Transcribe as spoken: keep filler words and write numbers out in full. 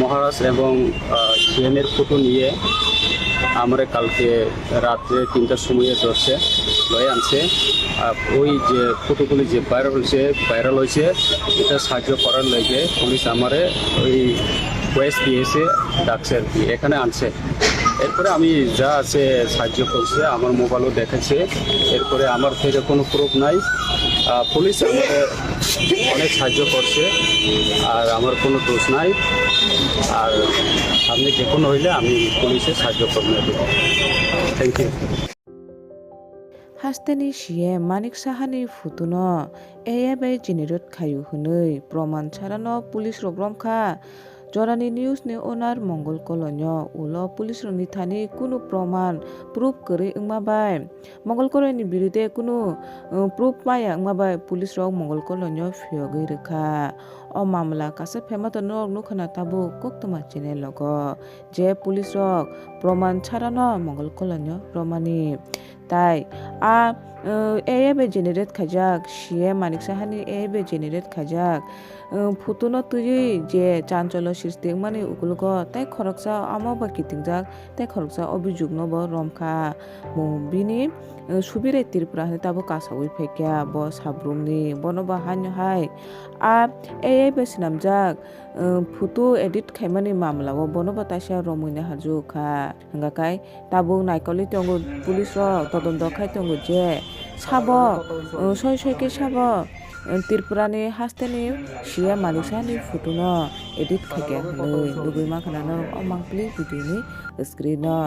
মহারাজ এবং সিএম এর ফটো নিয়ে আমরা কালকে রাত্রে তিনটার সময় ধরছে, লয়ে আনছে। আর ওই যে ফটোগুলি যে ভাইরাল হয়েছে, ভাইরাল হয়েছে, এটা সাহায্য করার লেগে পুলিশ আমারে ওই ওয়েস্ট পিএসএ ডাকছে আর কি, এখানে আনছে। এরপরে আমি যা আছে সাহায্য করছে, আমার মোবাইলও দেখেছে। এরপরে আমার থেকে কোনো প্রুফ নাই। আহ, পুলিশ আমাদের অনেক সাহায্য করছে, আর আমার কোনো দোষ নাই। আর সামনে যে কোনো হইলে আমি পুলিশের সাহায্য করবো। Thank you. Hasteni C M Manik Sahani phutuno A I bai generate khayu hwnwi proman sarano police rok romkha. Jorani News ni owner Mongol Kolonyo ulo police rokni thani kunu proman proof kwrwi wngma bai Mongol Kolonyo ni birude kunu, uh, proof maya wngma bai police rok Mongol Kolonyo phiyogwi rwkha. O mamla kaisa phemato norok nukha na tabuk koktwma channel logo je police rok proman sarano Mongol Kolonyo romani. Tai a, uh, A I bai generate khaijak, C M Manik Sahani A I bai generate khaijak, uh, photo no twiwi je chancholo srishti wngmani ukologo tai khoroksa omo bai kitingjak, tai khoroksa obhijog no bo romkha. Bo bini, uh, Subirai Tripura hinwi tabuk kasaui phaikha bo sabrumni, bono bo haino hai a A I bai swnamjak, uh, photo edit khaimani mamla o bono bo taisa romwi naharjukha. Hwnga khe tabuk naikolwi tongo, police rok todonto khai tongo je sabo, uh, soi soi khe sabo, uh, Tripura ni haste ni C M Manik Saha ni photo no edit khaikha hinwi nugwi mankha na norok o mangpili video ni screen o.